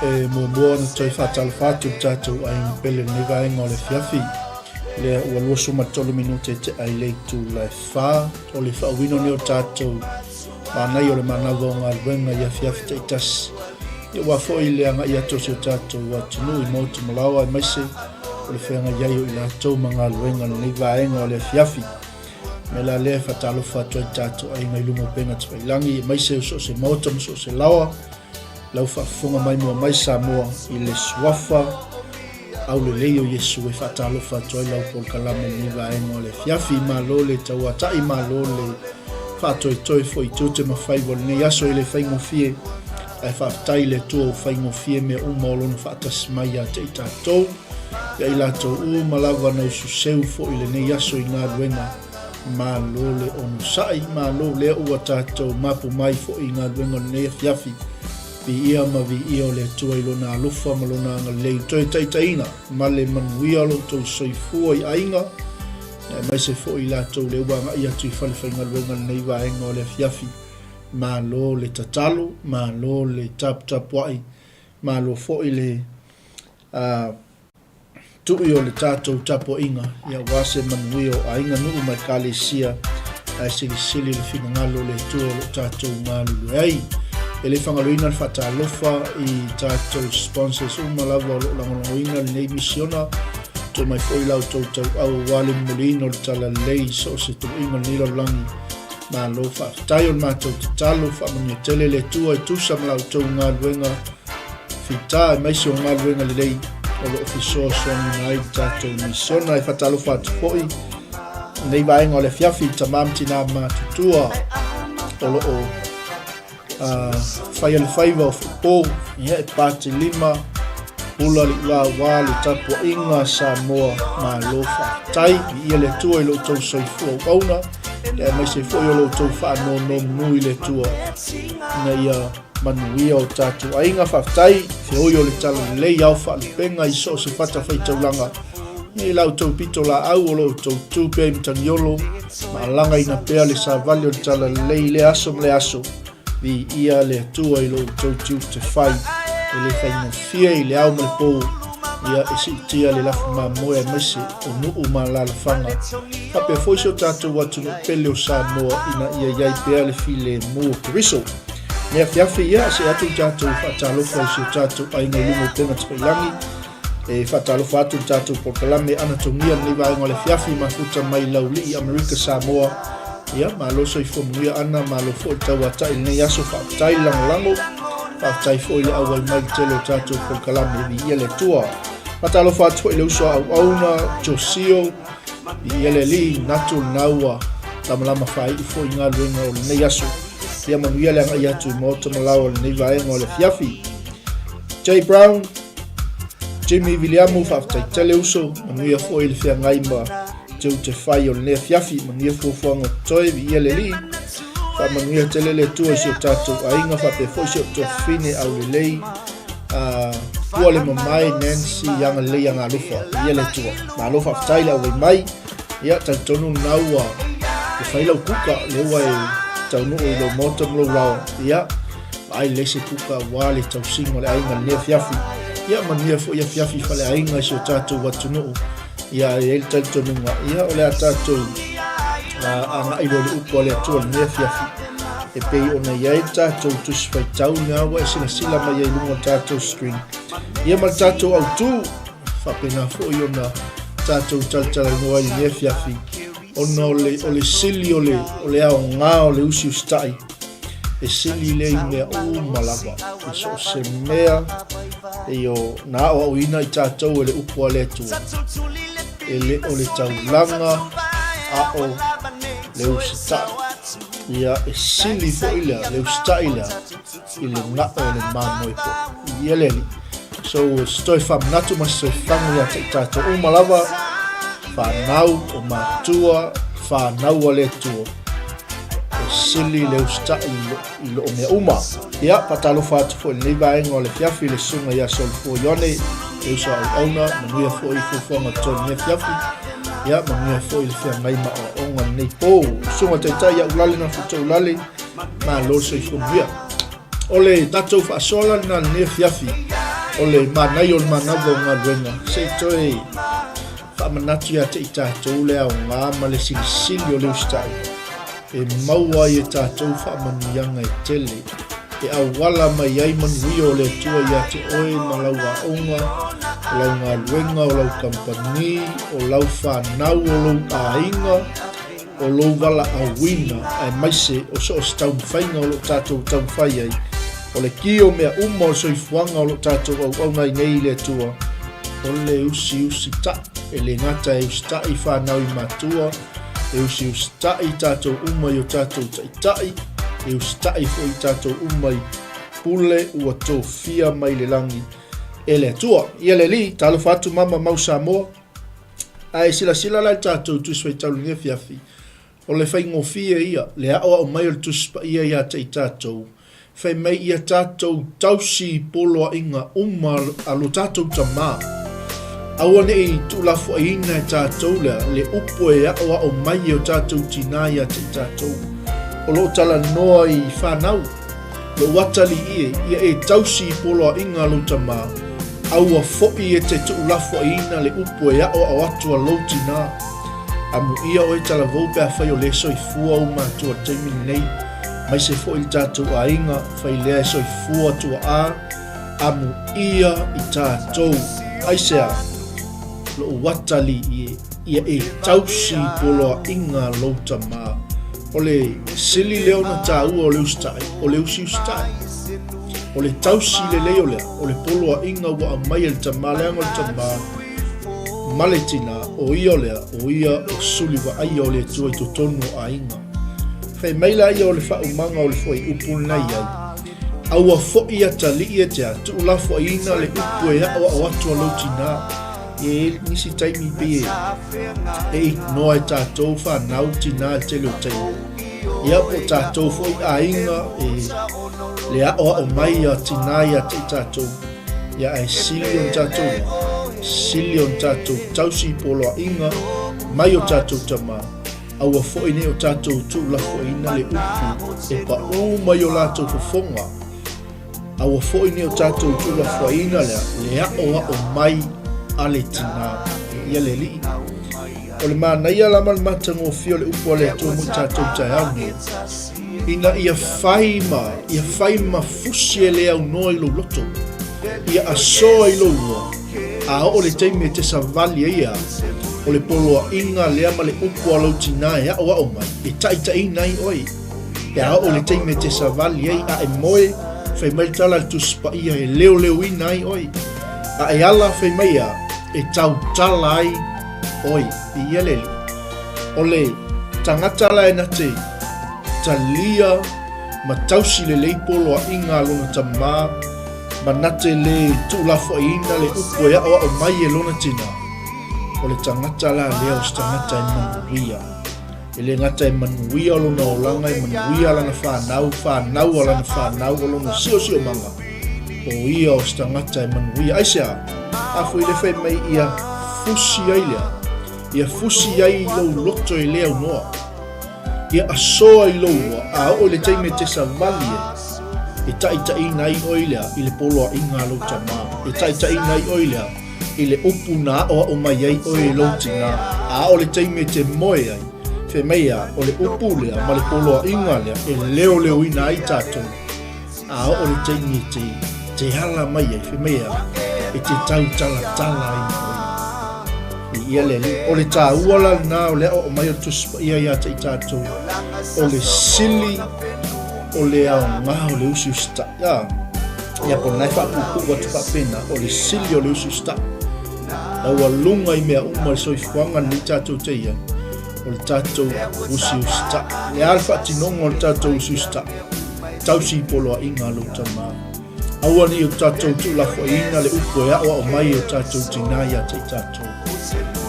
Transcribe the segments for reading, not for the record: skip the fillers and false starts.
E muamua ona toe faatalofa atu i le tatou aiga pele i lenei vaega o le afiafi. Lea ua 23 minute e tea i le itula e 4 o le faauiina lenei o tatou manaia o le manava o galuega i afiafi taitasi. Ia aua foi le agai atu o si o tatou atunuu i maota ma laoa aemaise o le feagai ai o i latou ma galuega i lenei vaega o le afiafi. O le mea la lea e faatalofa atu ai i tatou aiga i luga o upega tafailagi aemaise o so o se maota ma so o se laoa lau faafofoga maimoa mai Samoa i le suafa aulelei o Iesu e faatalofa atu ai lau polokalame i lenei vaega o le afiafi. Malo le tauata'i, malo le faatoetoe foi i tiute ma faiva o lenei aso e le faigofie, ae faafetai i le Atua ua faigofie mea uma o Lona faatasi mai ia te i tatou, ia i latou uma lava na ususeu foi i lenei aso i galuega. Malo le onosai, malo lea ua tatou mapu mai foi i galuega o lenei afiafi. Viia ma viia o le Atua i Lona alofa ma Lona agalelei i toe taitaiina ma le manuia o lo outou soifua i aiga, aemaise foi i latou lea ua agai atu i fale faigaluega i lenei vaega o le afiafi. Malo le tatalo, malo le taputapuai, malo foi le Tui o le tatou tapuaiga, ia aua se manuia o aiga, nuu ma ekalesia, ae silisili le finagalo o le Atua o lo o tatou galulue ai. E le fagaloina le faatalofa i tatou sponsors uma lava o lo o lagolagoina lenei misiona, tuu mai foi la outou tauau aua le momoliina o le talalelei i so o se tuuaiga o lenei lalolagi. Malo faafetai. O le matou tatalo, faamanuia tele le Atua e tusa ma la outou galuega fita aemaise o galuega lelei o lo o fesoasoaniina ai le tatou misiona. E faatalofa atu foi lenei vaega o le afiafi i tama ma tinā matutua o lo o faia le faiva o Faapo, ia e Patilima, pula le ulaua le tapuaiga a Samoa, malo faafetai, viia le Atua i lo outou soifua auauna, ia aemaise foi o lo outou faanonomanu i le Atua ina ia manuia o tatou aiga. Faafetai feoi o le talalelei ao faalupega i so o se fatafaitaulaga i la outou pitolaau o lo outou tu pea i Matagiolo ma alagaina pea le savali o le talalelei i lea aso ma lea aso. Viia le Atua i lo outou tiute fai e le faigofie i le ao ma le pō, ia e siitia le lafu mamoe aemaise o nuu ma alaalafaga, faapea foi si o tatou atunuu pele o Samoa ina ia i ai pea le filemu o Keriso. Nei afiafi ia, see atu le tatou faatalofa i si o tatou aiga i luga o upega tafailagi. E faatalofa atu le tatou polokalame anatogia lenei vaega o le afiafi mafuta mai Laulii Amerika Samoa. Ia, malo soifua manuia Ana, malo foi le tauatai i lenei aso, faafetai le lagolago, faafetai foi le auai mai le tele o tatou polokalame, viia le Atua. Faatalofa atu foi i le uso a auauna, Josio, viia le Alii, manatu lena ua lamalama faaiu foi galuega o lenei aso. Ia manuia le agai atu i maota ma laoa o lenei vaega o le afiafi. Jay Brown, Jimmy Viliamu, faafetai tele uso, manuia foi le feagai ma tiute fai o lenei afiafi, manuia fuafuaga o totoe, viia le Alii, faamanuia tele le Atua i si o tatou aiga, faapea foi si o tuafafine aulelei, pua le mamae Nancy agalelei agalofa, viia le Atua. Malo faafetai le auai mai, ia talitonu lena ua fai lau kuka, lea ua e taunuu i lou maota ma lou laoa, ia vaai lelei se kuka aua le tausiga o le aiga i lenei afiafi. Ia manuia foi afiafi faleaiga i si o tatou atunuu. Ia e i ai le talitonuga, ia o le a tatou agai loa i le upu a le Atua i lenei afiafi. E pei ona i ai le tatou tusi faitau lena ua e silasila mai ai i luga o le tatou screen. Ia ma le tatou autu, faapena foi ona tatou talatalanoa ai i lenei afiafi, ona o le, o le sili o le, o le aoga o le usiusitai, e sili lea i mea uma lava, i so o se mea e o na aoaoina i tatou e le upu a le Atua. E le o le taulaga a o le usitai. Ia, e sili foi lea, le usitai lea, i le ga'o o le mamoe po'o. Ia le Alii. So, se toe faamanatu ma se toe fagu ia te i tatou uma lava, whanau o matua, whanau a le Atua. E sili le usitai i loo mea uma. Ia, faatalofa atu foi i lenei vaega o le afiafi i le susuga ia Solofua Ioane, le uso a auauna, manuia foi i fuafuaga totoe i lenei afiafi. Ia, manuia foi le feagai ma aoaoga i lenei po. Susuga Taitai ia Ulale na Futa Ulale, malo le soifua manuia. O le tatou faasoa la lena i lenei afiafi, o le manaia o le manava o galuega, se i toe faamanatu ia te i tatou le aoga ma le silisili o le usitai e maua ai e tatou faamanuiaga e tele, e auala mai ai manuia o le Atua ia te oe ma lau aoga, o lau galuega, o lau kamupani, o lau fanau, o lou aiga, o lou valaauina, aemaise o so o se taumafaiga o lo o tatou taumafai ai, o le ki o mea uma o le soifuaga o lo o tatou auauna ai nei i le Atua, o le usiusitaʻi. E le gata e usitaʻi i fanau i matua, e usiusitaʻi i tatou uma i o tatou taitai, e usitaʻi foi i tatou uma i pule ua tofia mai le lagi e le Atua. Ia le Alii, talofa atu mama mau Samoa. Ae silasila la i le tatou Tusi Faitau i lenei afiafi, o le faigofie ia, le aoao mai o le Tusi Paia ia te i tatou, fai mai ia tatou tausi i poloaiga uma a lo tatou Tama. Aua ne i tuulafoaiina e tatou lea le upu e aoao mai e o tatou tinā ia te i tatou. O lo o talanoa i fanau. Lou atalii e, ia e tausi i poloaiga a lou tama, a ua foʻi e te tuulafoaiina le upu e aʻoaʻo atu a lou tinā. Amuia oe talavou pe afai o lē soifua ou matua i le taimi lenei, maise foʻi le tatou aiga, fai lea e soifua tuaʻā, amuia i tatou. Aisea? Lou atalii e, ia e tausi i poloaiga a lou tama. O le sili lea ona taua o le usitai, o le usiusitai. O le tausi lelei o lea, o le poloaiga ua aumai e le tama, leaga o le tama ma le tina, o ia o lea, o ia o suli vaaia o le Atua i totonu o aiga. Fai mai la ia o le faaumaga o le fuaiupu lena i ai, Aua foʻi atalii e te a, tuulafoaiina le upu e aʻoaʻo atu a lou tinā. E i ai nisi taimi pei e ignore e tatou whanau tinā i le tele o taimi. Ia po o tatou foi aiga e le aʻoaʻo mai a tinā ia te i tatou. Ia ae sili ona tatou wa, sili ona tatou tausi i poloaiga mai o tatou tama, aua foi nei o tatou tuulafoaiina le upu e paʻū mai o latou fofoga. Aua foi nei o tatou tuulafoaiina lea le aʻoaʻo mai a le tinā. Ia le Alii. O le manaia la ma le matagofie o le upu a le Atua mo i tatou taeao nei, ina ia fai ma, ia fai ma fusi e le aunoa i lou loto, ia asoa i lou ua, a oo le taimi e te savali ai a, O le poloaiga lea ma le upu a lou tinā e aʻoaʻo mai, e taʻitaʻina ai ʻoe. Pe a oo i le taimi e te savali ai a e moe, fai mai le tala a le Tusi Paia e leoleoina ai ʻoe. A e ala, fai mai a, e tautala ai ʻoe. I ia le alii. O le tagata la e na te talia ma tausi lelei poloaiga a lona tamā, ma na te lē tuulafoaiina le upu e aʻoaʻo mai e lona tinā, o le tagata la lea o se tagata e manuia. E le gata e manuia o lona olaga, e manuia lana whanau, whanau a lana whanau, o lona siosiomaga, o ia o se tagata e manuia. Aisea, a foi le fai mai ia fusi ai lea, ia fusi ai i lou loto e le aunoa. Ia asoa i lou ua, a oo i le taimi e te savali ai, e taʻitaʻina ai ʻoe lea i le poloaiga a lou tamā, e taʻitaʻina ai ʻoe lea i le upu na aʻoaʻo mai ai ʻoe e lou tinā, a oo le taimi e te moe ai, fai mai a, o le upu lea ma le poloaiga lea e leoleoina ai tatou, a oo le taimi e te, te ala mai ai, fai mai a, e te tautalatala ai ma ʻoe. I ia le alii. O le tāua la lena o le aʻoaʻo mai o le Tusi Paia iā te i tatou, o le sili o le aoga o le usiusitaʻi. A, ia po o lena e faapuupuu atu faapena, o le sili o le usiusitaʻi. Laualuga i mea uma i le soifuaga lenei tatou te i ai, o le tatou usiusitaʻi. Le a le faatinoga o le tatou usiusitaʻi? Tausi i poloaiga a lou tamā. Aua ne i o tatou tuulafoaiina le upu e aʻoaʻo mai e o tatou tinā iā te i tatou.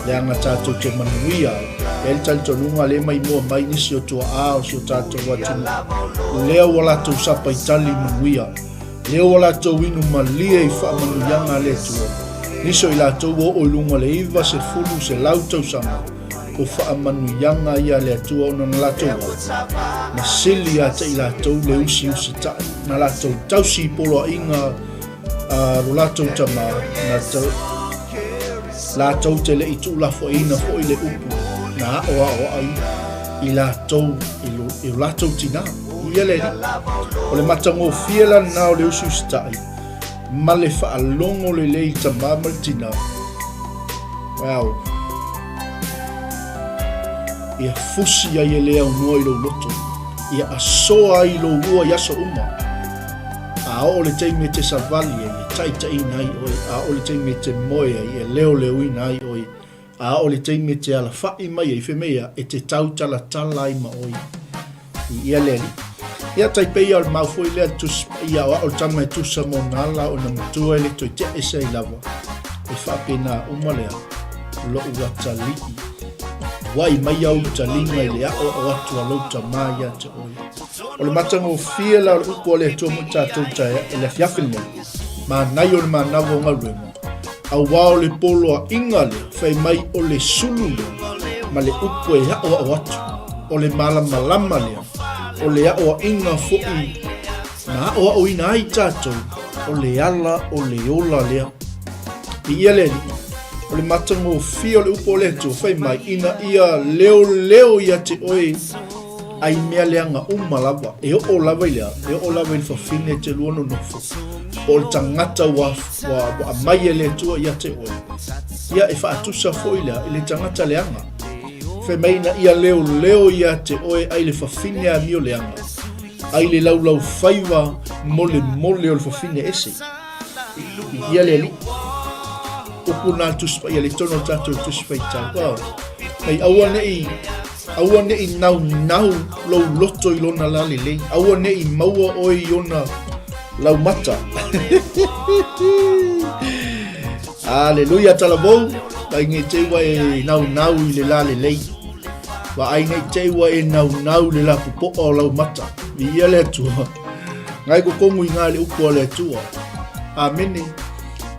Leaga tatou te manuia ai. E ai le talitonuga lea mai mua mai nisi o tuaʻā o si o tatou atunuu. Lea ua latou sapa i tali manuia. Lea ua latou inu malie i faamanuiaga a le Atua. Nisi o i latou ua oo i luga o le 90, 100 tausaga. O faamanuiaga ia a le Atua ona na latou a, na sili ia te i latou le usiusitaʻi, na latou tausi i poloaiga a lo latou tamā, na latou te le i tuulafoaiina foi le upu na aʻoaʻo ai i latou i o latou tinā. I ia le alii. O le matagofie la lena o le usiusitaʻi ma le faalogo lelei i tamā ma le tinā. Wow. Ia fusi ai e le aunoa i lou loto. Ia asoa ai i lou ua i aso uma. A oo le taimi e te savali ai, e taʻitaʻina ai ʻoe. A oo le taimi e te moe ai, e leoleoina ai ʻoe. A oo le taimi e te alafaʻi mai ai, fai mai ia, e te tautalatala ai ma ʻoe. I ia le alii. Ia tai pei ia o le mau foi lea le Tusi Paia o a'o le tama e tusa mo na ala o na matua e le toe tea ese ai lava. E faapena uma lea lo'u atalii. Ua'i mai au taliga i le aʻoaʻo atu a lou tamā ia te oe. O le matagofie la o le upu a le Atua mo i tatou taea i le afiafi lenei. Manaia o le manawa o galuega. Auā o le poloaiga lea, fai mai o le sulu lea ma le upu e aʻoaʻo atu, o le malamalama lea, o le aʻoaʻiga foʻi na aʻoaʻoina ai tatou, o le ala o le ola lea. I ia le alii, o le matagofie o le upu o le Atua, fai mai, ina ia leoleo ia te oe ai mea leaga uma lava, e oo lava i le a, e oo lava i le fafine e te lua nonofo, po o le tagata ua, ua, ua aumai e le Atua ia te oe. Ia e faatusa foi lea i le tagata leaga. Fai mai ina ia leoleo ia te oe ai le fafine amio leaga, ai le laulau faiva molemole o le fafine ese. I ia le alii. Upu na Tusi Paia le tonu o le tatou Tusi Faitau. Wow. Hei, aua neʻi Aua ne i naunau lou loto i lona lalelei. Aua ne i maua ʻoe i ona laumata. Aleluia talavou. Vaai nei te ua e naunau i le lalelei. Vaai nei te ua e naunau i le lapopoa o laumata. Viia le Atua. Ngai kokongu i ngā le upu a le Atua. Amene.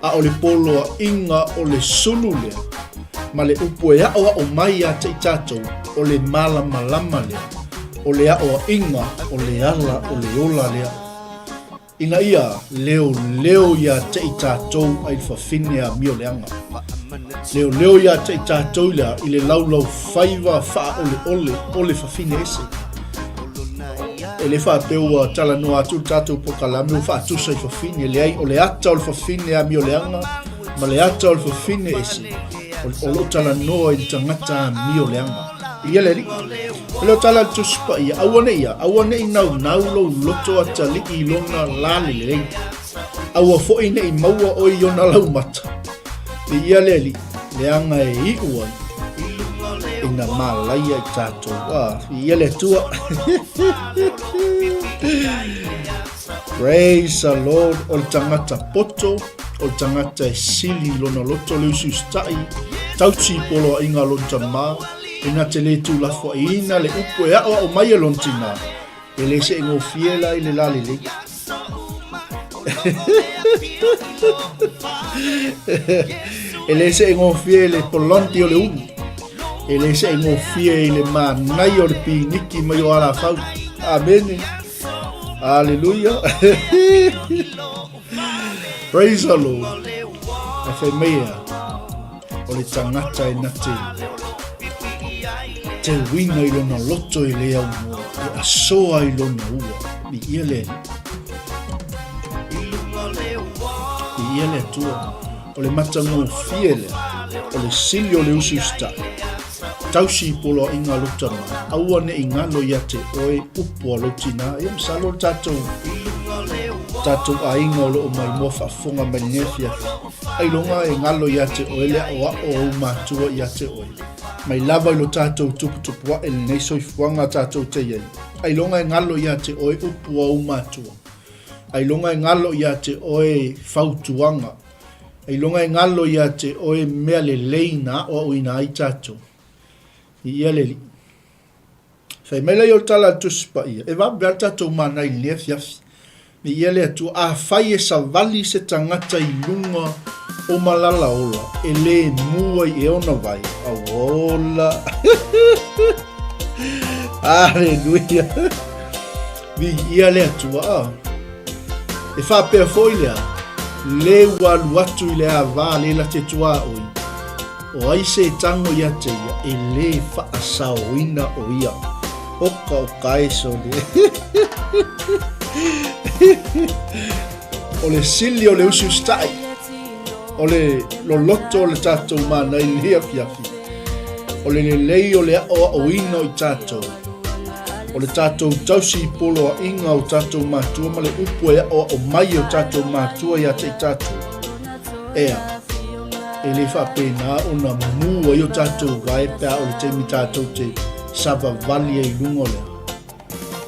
A o le poloaiga o le sulu lea. Ma le upu e aʻoaʻo mai iā te i tatou, o le malamalama lea, o le aʻoaʻiga, o le ala, o le ola lea. Ina ia leoleo iā te i tatou ai le fafine amioleaga. Leoleo iā te i tatou lea i le laulau faiva faaʻoleʻole o le fafine ese. E le faapea ua talanoa atu le tatou polokalame ua faatusa i fafine, leai, o le ata o le fafine amioleaga ma le ata o le fafine ese. O loo talanoa i le tagata amio leaga. Ia le Alii. O leo tala a le Tusi Paia, aua ne i a, aua ne i naunau lou loto atalii i lona la lelei. Aua foi ne i maua oe i ona laumata. Viia le Alii, leaga e iu ai ina malaia i tatou. Ah, viia le Atua. Praise the Lord. O le tagata poto, o le tagata e sili i lona loto le usiusitai, tausi i poloaiga a lona tama, e na te le tuulafoaiina le upu e aʻoaʻo mai e lona tinā, e le seʻegofie la i le la lelei. E le seʻegofie i le polondi o le ulu, e le seʻegofie i le manaia o le piniki mai o alafau. Amene. Aleluia. Praise the Lord. Ae fai mai ea, o le tagata e na te teuina i lona loto e le aunoa, e asoa i lona ua. Viia le Alii. Viia le Atua. O le matagofie lea, o le sili o le usiusitai. Tausi i poloaiga a lou tama, aua ne i galo ia te oe upu a lou tinā. Ia, masalo le tatou, tatou aiga o lo o maimoa faafofoga mai lenei afiafi. Ailoga e galo ia te oe le aʻoaʻo o ou matua ia te oe. Mai lava i lo tatou tuputupuaʻe lenei soifuaga a tatou te i ai. Ailoga e galo ia te oe upu a ou matua. Ailoga e galo ia te oe fautuaga. Ailoga e galo ia te oe mea lelei na aʻoaʻoina ai tatou. I ia le Alii. Fai mai laia o le tala a le Tusi Paia, e vave lava le tatou mana i lenei afiafi. I ia le Atua, afai e savali se tagata i luga o malala ola, e le mu ai e ona vae, a ua ola. Aleluia. Viia le Atua, a. E faapea foi lea, le ua alu atu i le ava le la te tuaoi, o ai se tango ia te ia, e le faasaoina o ia. Oka o ka e sole. O le sili o le usiusitai, o le loloto o le tatou mana i lenei afiafi, o le lelei o le aʻoaʻoina o i tatou, o le tatou tausi i poloaiga o tatou matua ma le upu e aʻoaʻo mai e o tatou matua ia te i tatou. Ea, e le faapena ona mu ai o tatou vae pe a o le taimi tatou te savavali ai i luga o le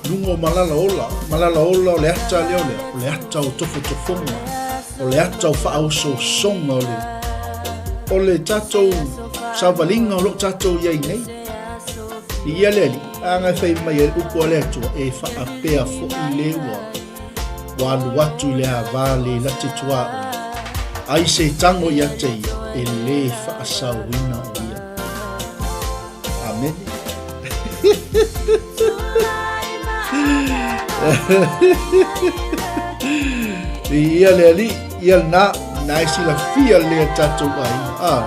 luga o malala ola, malala ola o le ata lea o le, o le ata o tofotofoga, o le ata o faaosoosoga o le, o le tatou savaliga o lo o tatou i ai nei. I ia le Alii, a e fai mai ai upu a le Atua, e faapea foi le ua, ua alu atu i le ava le late tuaoi, ai se tango ia te ia, e le faasaoina o ia. Amene. Ia le Alii, ia lena, na e silafia lea tatou aiga. Ah.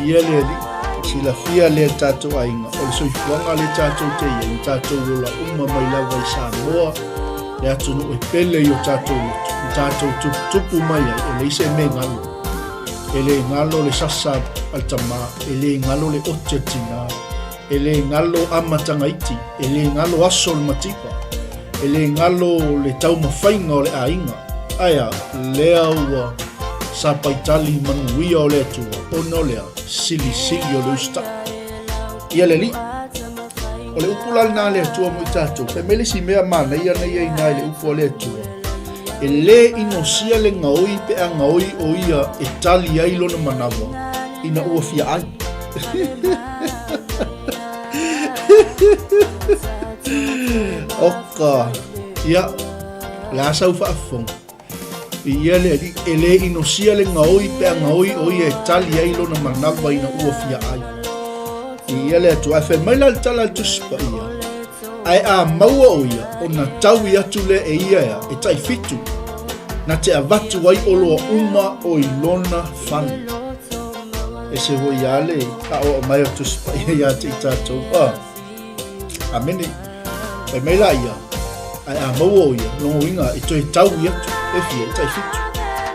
Ia le Alii, silafia lea tatou aiga. O le soifuaga le tatou te ia, i tatou ola uma mai lava i Samoa, le atunuu e pele i o tatou loto, i tatou tuputupu mai ai, e leai se mea e galo. E le galo le sasa a le tama, e le galo le ote a le tinā, e le galo amataga iti, e le galo aso o le mativa, e le galo le taumafaiga o le aiga. Ae a, lea ua sapaitali manuia o le Atua, ona o le a? Silisili o le usitai. Ia le Alii. O le upu la lena a le Atua mo i tatou. Fai mai le isi mea manaia na ia i ina i le upu a le Atua. E le inosia le gaoi pe a gaoi o ia e tali ai lona manawa ina ua fia ai. Oka, ia, o le a sau faafofoga. I ia le Alii, e le inosia le gaoi pe a gaoi o ia e tali ai lona manawa ina ua fia ai. I ia le Atua, ae fai mai la le tala a le Tusi Paia, ae a maua o ia, ona taui atu lea e ia ea, e taifitu, na te avatu ai oloa uma o i lona fale. E se hoi a le aʻoaʻo mai o le Tusi Paia ia te i tatou. Ah. Amene. Fai mai la ia, ae a maua o ia, lona uiga e toe taui atu, e fia, e taifitu.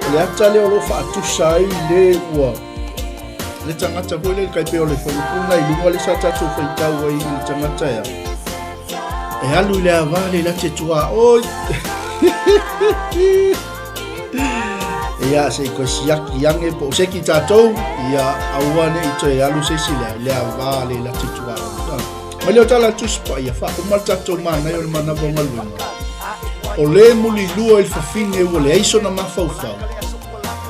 O le ata lea o lo o faatusa ai le ua. Le tagata foi lea, tai pei o le fuaiupu lena i luga lea sa tatou faitau ai i le tagata e a. E alu i le ava le lati e tuaoi. Ia, se i toe siaki ane po o seki tatou, ia aua ne i toe alu se isi le, le ava le lati tuaoi. Mai lea o tala Tusi Paia, faauma le tatou manaia o le manava o galuega. O le mulilua i le fafine ua leai sona mafaufau,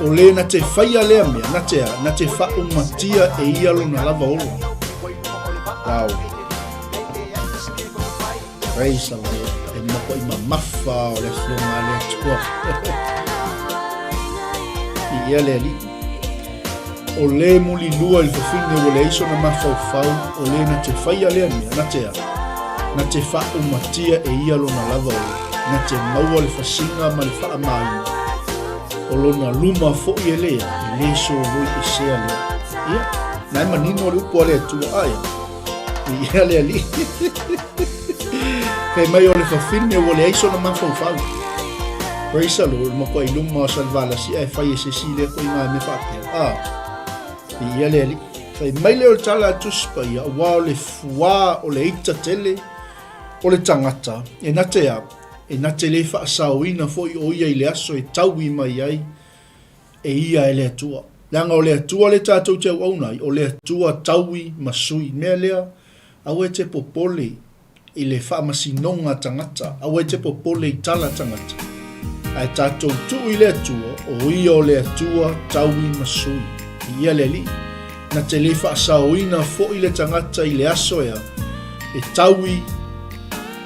o le na te faia lea mea, na te a, na te faaumatia e ia lona lava ola. Wow. Praise the Lord. E mako i mamafa o le afioga a le Atua. I ia le Alii. O le mulilua i le fafine ua leai sona mafaufau, o le na te faia lea mea, na te a, na te faaumatia e ia lona lava ola, na te maua le fasiga ma le faamaina. O lona luma foi e lea, e le soloi esea lea. Ia, na e manino le upu a le Atua, ae, ia le Alii. Fai mai o le fafine ua leai sona mafaufau. Praise the Lord, matuai luma o Salivalasi ae fai e se isi lea koiga mea faapea. Ah, ia le Alii. Fai mai lea o le tala a Tusi Paia, aua o le fuā o le ita tele o le tagata, e na te a, e na te le faasaoina foi o ia i le aso e taui mai ai e ia e le Atua. Leaga o le Atua le tatou te auauna ai, o le Atua taui ma sui. Mea lea, aua e te popole i le faamasinoga tagata, aua e te popole i tala tagata, ae tatou tuu i le Atua, o Ia o le Atua taui ma sui. I ia le Alii, na te le faasaoina foi le tagata i le aso ea e taui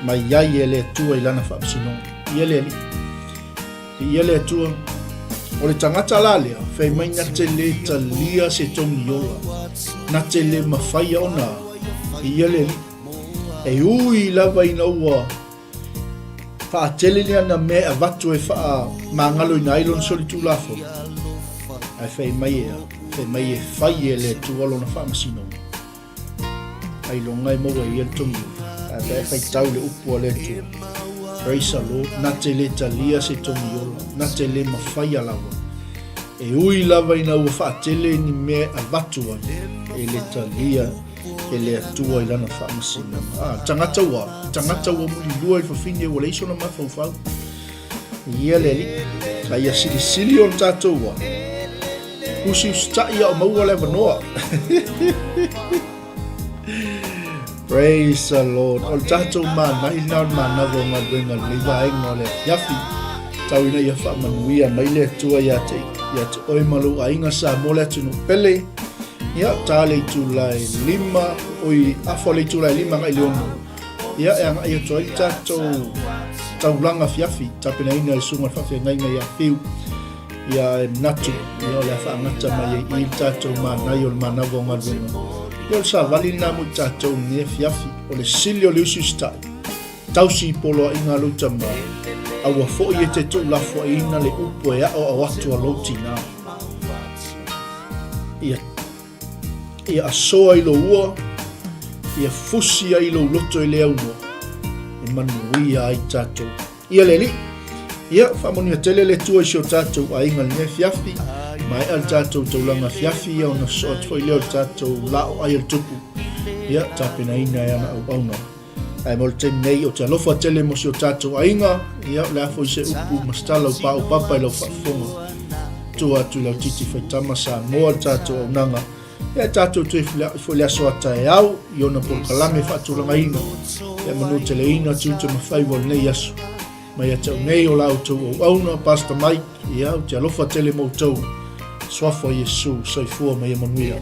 mai ai e le Atua i lana faamasinoga. I ia le Alii. I ia le Atua, o le tagata la lea, fai mai na te le talia se togi ola, na te le mafaia ona i ia le Alii. E ui lava ina ua faatele ni ana mea e avatu e faamagaloina ai lona solitulafono, ae fai mai e a? Fai mai e fai e le Atua lona faamasinoga, ailoga e maua e ia le togiga. Ae pe a e faitau le upu a le Atua, Praise the Lord, na te le talia se togiola, na te le mafaia lava. E ui lava ina ua faatele ni mea e avatu ai, e le talia e le Atua i lana faamasinoga. Ah, tagata ua, tagata ua mulilua i le fafine ua leai sona mafaufau. Ia le Alii, a ia silisili ona tatou ua, usiusitai a o maua le avanoa. Praise the Lord. O le tatou manai lena o le manava o galuega i lenei vaega o le afiafi. Tau ina ia faamanuia mai le Atua ia te, ia te oe ma lou aiga Samoa le atunuu pele. Ia, ta le itula e 5, oi, afa o le itula e 5 agai le 6. Ia, e agai atu ai le tatou taulaga afiafi, tapenaina e le Susuga i le Faafeagaiga ia Fiu. Ia, e manatu, ia, o le a faagata mai ai i le tatou manaia o le manava o galuega. Ia, o le savali lena mo i tatou i lenei afiafi, o le sili o le usiusitai, tausi i poloaiga a lou tama, aua foi e te tuulafoaiina le upu e aoao atu a lou tinā. Ia, ia asoa i lou ua, ia fusi ai lou loto i le aunoa, e manuia ai tatou. Ia le Alii, ia faamanuia tele le Atua i si o tatou aiga i lenei afiafi, maea le tatou taulaga afiafi ia ona sosoo atu foi lea o le tatou laoai a le Tupu, ia tapenaina e ana auauna. Ae mo le taimi nei, ou te alofa tele mo si o tatou aiga, ia o le a foi se upu ma se tala ua paopapa i lau faafofoga. Tua atu i lau titi faitama Samoa le tatou auaunaga, ia tatou toe feliaʻi foi le aso a taeao i ona polokalame faatulagaina, ia manuteleina tiute ma faiva o lenei aso. Mai ia te au nei o la outou auauna, Pastor Mike, ia ou te alofa tele mo outou. Suafa o Iesu, soifua ma ia manuia.